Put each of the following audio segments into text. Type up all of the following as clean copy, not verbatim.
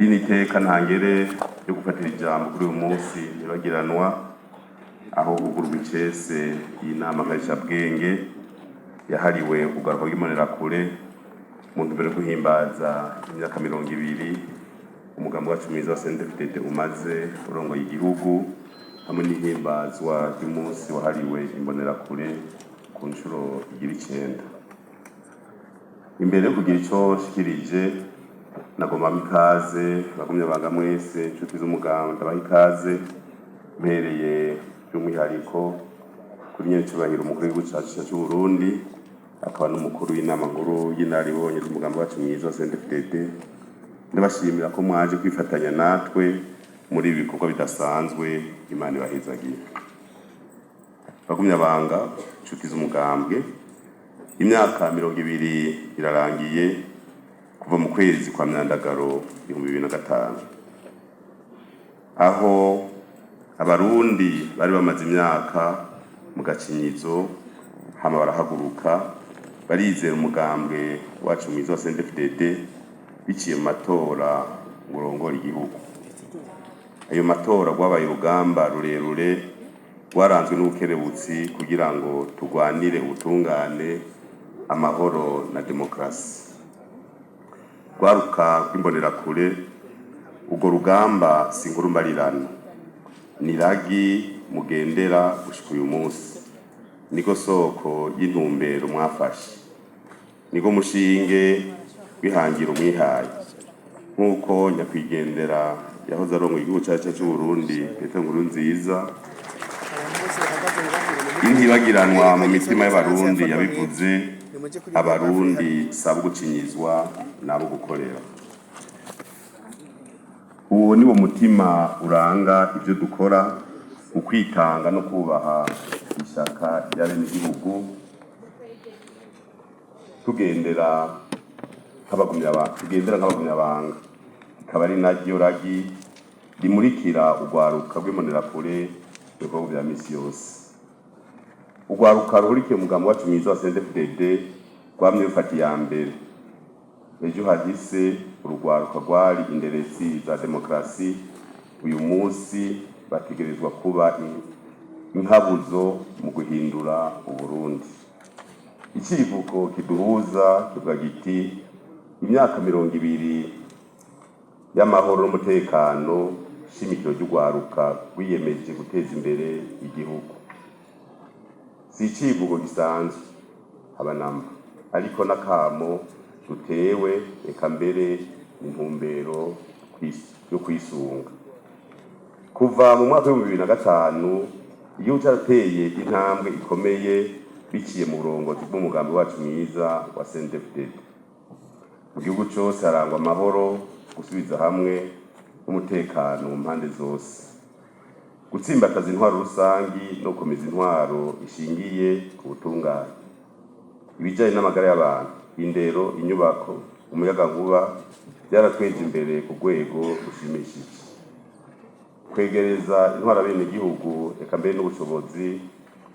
Rino iteka ntangere ryo gufatira ijambo kuri uyu munsi ntibagiranwa, aho hugurwa icese iyi nama nkarishabwenge yahariwe ugaruka rw'Imbonerakure mu ntumbero yo guhimbaza imyaka 20 umugambi wacu mwiza wa CNDD-FDD umaze urongoye igihugu, hamwe n'ihimbazwa ry'umunsi wahariwe Imbonerakure ku nshuro igira icenda. Imbere yo kugira ico nshikirije, nagomba ikaze bagumye banga mwese, inshuti z'umuganda, ndabaha ikaze mpereye by'umwihariko kuri nyenicubahiro umukuru w'igihugu cacu c'Uburundi, akaba n'umukuru w'inama nkuru y'inararibonye z'umugambi wacu mwiza wa CNDD-FDD. Ndabashimira ko mwaje kwifatanya natwe muri ibi bikorwa bidasanzwe. Imana ibahezagiye. Bagumye abanga, inshuti z'umugambwe, imyaka 20 irarangiye kuva mu kwezi kwa Myandagaro 2005, aho Abarundi bari bamaze imyaka mu gacinyizo, hama barahaguruka barizera umugambwe wacu mwiza wa CNDD-FDD biciye mu matora ngo urongore igihugu. Ayo matora rwabaye urugamba rurerure rwaranzwe n'ubukerebutsi kugira ngo turwanire ubutungane, amahoro na demokarasi. Rwaruka rw'Imbonerakure, urwo rugamba si inkuru mbarirano, ni ragi mugendera gushika uyu munsi, niko soko y'intumbero mwafashe, niko mushinge wihangira umwihaye, nk'uko nyakwigendera yahoze arongoye igihugu cacu c'Uburundi, Petero Nkurunziza, intibagiranwa mu mitima y'Abarundi, yabivuze: "Abarundi sabo gucinyizwa, nabo gukorera." Uwo ni wo mutima uranga ibyo dukora, ukwitanga no kubaha ishyaka ry'abenegihugu. Tugendera nk'abagumyabanga, ikaba ari naryo ragi rimurikira urwaruka rw'Imbonerakure mu bikorwa vya misi yose. Urwaruka ruhurikiye umugambi wacu mwiza wa CNDD-FDD rwamye rufata iya mbere. Ejo hahise urwaruka rwari inderetsi za demokarasi, uyu munsi bategerezwa kuba inkabuzo mu guhindura Uburundi. Icivugo kiduhuza kivuga giti: "Imyaka 20 y'amahoro n'umutekano, shimikiro ry'urwaruka rwiyemeje guteza imbere igihugu." Si icivugo gisanzwe habanamba, ariko n'akamo dutewe, eka mbere intumbero yo kwisunga. Kuva mu mwaka w'2005 igihugu carateye intambwe ikomeye biciye mu burongozi bw'umugambi wacu mwiza wa CNDD-FDD. Mu gihugu cose harangwa amahoro, gusubiza hamwe n'umutekano mu mpande zose, gutsimbataza intwaro rusangi no gukomeza intwaro ishingiye ku butungane. Ibijanye n'amagara y'abantu, indero, inyubako, umuyagankuba byaratweje imbere ku rwego rushimishije. Kwegereza intwaro abenegihugu, eka mbere n'ubushobozi,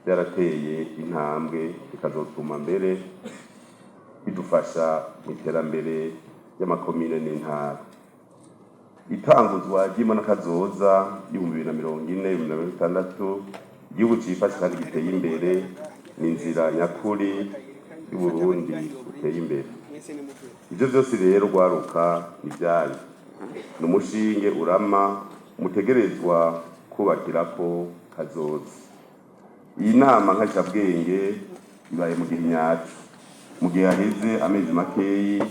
byarateye intambwe, bikazotuma mbere bidufasha mu iterambere ry'amakomine n'intara. Itanguzwa ry'imbonakazoza y'2040, 2060, igihugu cifashe kandi giteye imbere, ni inzira nyakuri y'Uburundi buteye imbere. Ivyo vyose rero, rwaruka, ni ivyanyu, ni umushinge urama mutegerezwa kubakirako kazoza. Iyi nama nkarishabwenge ibaye mu gihe nyaco, mu gihe haheze amezi makeyi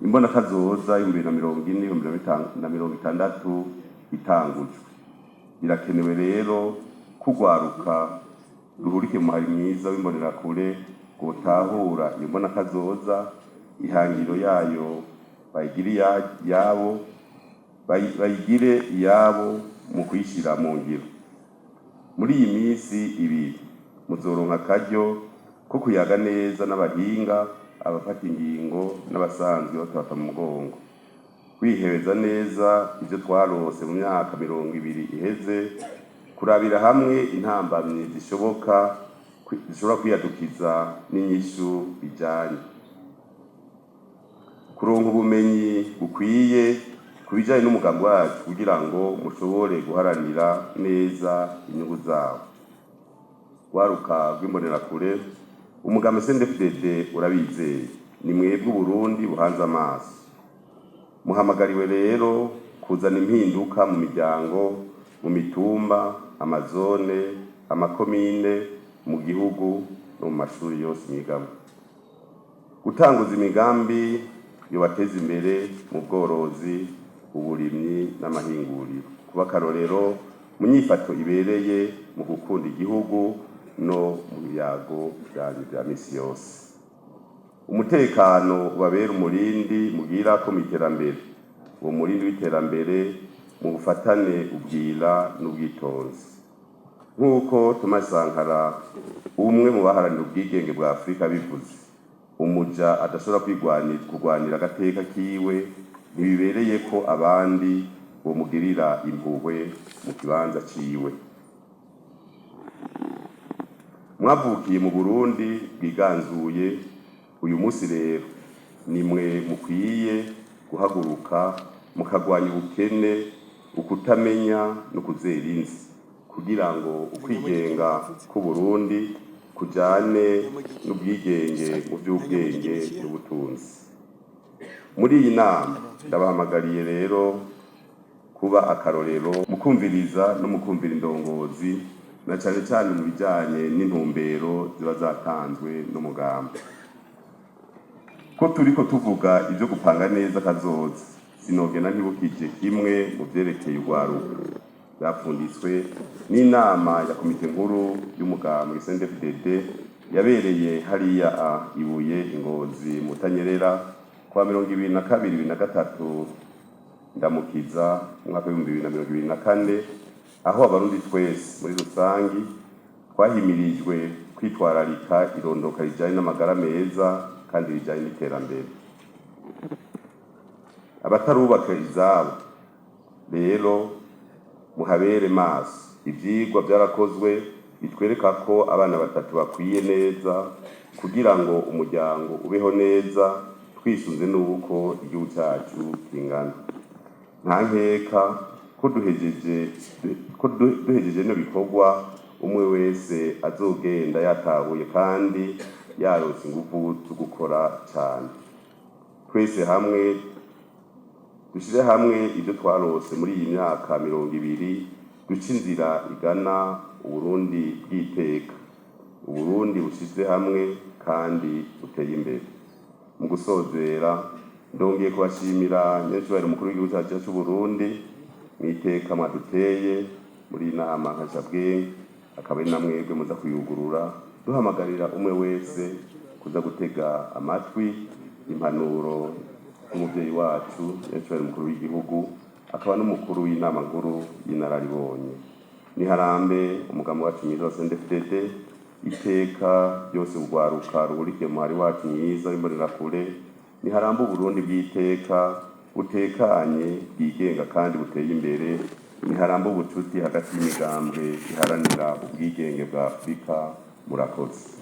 imbonakazoza y'2040, 2060 itangujwe. Birakenewe rero kugwaruka ruhurike mu muhari mwiza w'Imbonerakure gutahura iyo mbonakazoza, ihangiro yayo bayigire iyabo, bayigire iyabo mu kuyishyira mu ngiro. Muri iyi minsi 2 muzoronka akaryo ko kuyaga neza n'abahinga, abafata ingingo n'abasanzwe batabata mu mugongo, kwihebeza neza ibyo twarose mu myaka 20 iheze, kurabira hamwe intambamyi zishoboka zishobora kwiyadukiza n'inyishu bijanye, kuronka ubumenyi bukwiye. ku bijanye n'umugambi wacu kugira ngo mushobore guharanira neza inyungu zawo. Rwaruka rw'Imbonerakure, umugambi CNDD-FDD urabizeye, ni mwebwe Uburundi buhanze amaso. Muhamagariwe rero kuzana impinduka mu miryango, mu mitumba, amazone, amakomine, mu gihugu no mu mashuri yose mwigamwo, gutanguza imigambi yobateza imbere mu bworozi, uburimyi n'amahinguriro, kuba akarorero mu nyifato ibereye, mu gukunda igihugu no mu biyago vyanyu vya misi yose. Umutekano ubabera umurindi mugirako mw'iterambere. Uwo murindi w'iterambere mu bufatane ubwira n'ubwitonzi, nk'uko Thomas Sankara, umwe mu baharanira ubwigenge bwa Afurika, bivuze: "Umuja adashobora kurwanira agateka kiwe, ntibibereye ko abandi bomugirira impuhwe mu kibanza ciwe." Mwavukiye mu Burundi bwiganzuye. Uyu munsi rero nimwe mukwiye guhaguruka mukagwanya ubukene, ukutamenya no kuzera inzi, kugira ngo ukwigenga k'Uburundi kujane n'ubwigenge mu vy'ubwenge n'ubutunzi. Muri iyi nama ndabahamagariye rero kuba akarorero mu kumviriza no mu kumvira indongozi, na cane cane mu bijanye n'intumbero ziba zatanzwe n'umugambi. Ko turiko tuvuga ivyo gupanga neza kazoza, sinogenda ntibukije kimwe mu vyerekeye urwaruka vyapfunditswe n'inama ya komite nkuru y'umugambwe CNDD-FDD yabereye hariya Ibuye, Ingozi, Mutanyerera, kuwa 22, 23 Ndamukiza umwaka w'2024, aho Abarundi twese muri rusangi twahimirijwe kwitwararika irondoka rijanye n'amagara meza kandi rijanye n'iterambere. Abatarubaka izabo rero muhabere maso. Ivyigwa vyarakozwe bitwereka ko abana batatu bakwiye neza kugira ngo umuryango ubeho neza, twisunze n'uko igihugu cacu kingana. Nta nkeka ko duhejeje no bikorwa, umwe wese azogenda yatahuye kandi yaronse inguvu zo gukora cane. Twese hamwe dushire hamwe ibyo twarose muri iyi myaka 20, duce inzira igana Uburundi bw'iteka, Uburundi bushize hamwe kandi buteye imbere. Mu gusozera, ndongeye kubashimira, nyencubahiro umukuru w'igihugu cyacu c'Uburundi, mw'iteka mwaduteye muri iyi nama nkashabwenge, akaba ari namwebwe muza kuyugurura. Duhamagarira umwe wese kuza gutega amatwi impanuro z'umuvyeyi wacu, nyencubahiro umukuru w'igihugu, akaba n'umukuru w'inama nkuru y'inararibonye. Niharambe umugambi wacu mwiza wa CNDD-FDD iteka ryose, urwaruka ruhurikiye mu muhari wacu mwiza w'Imbonerakure. Niharambe Uburundi bw'iteka, butekanye, bwigenga kandi buteye imbere. Niharambe ubucuti hagati y'imigambwe iharanira ubwigenge bwa Afurika. Murakoze.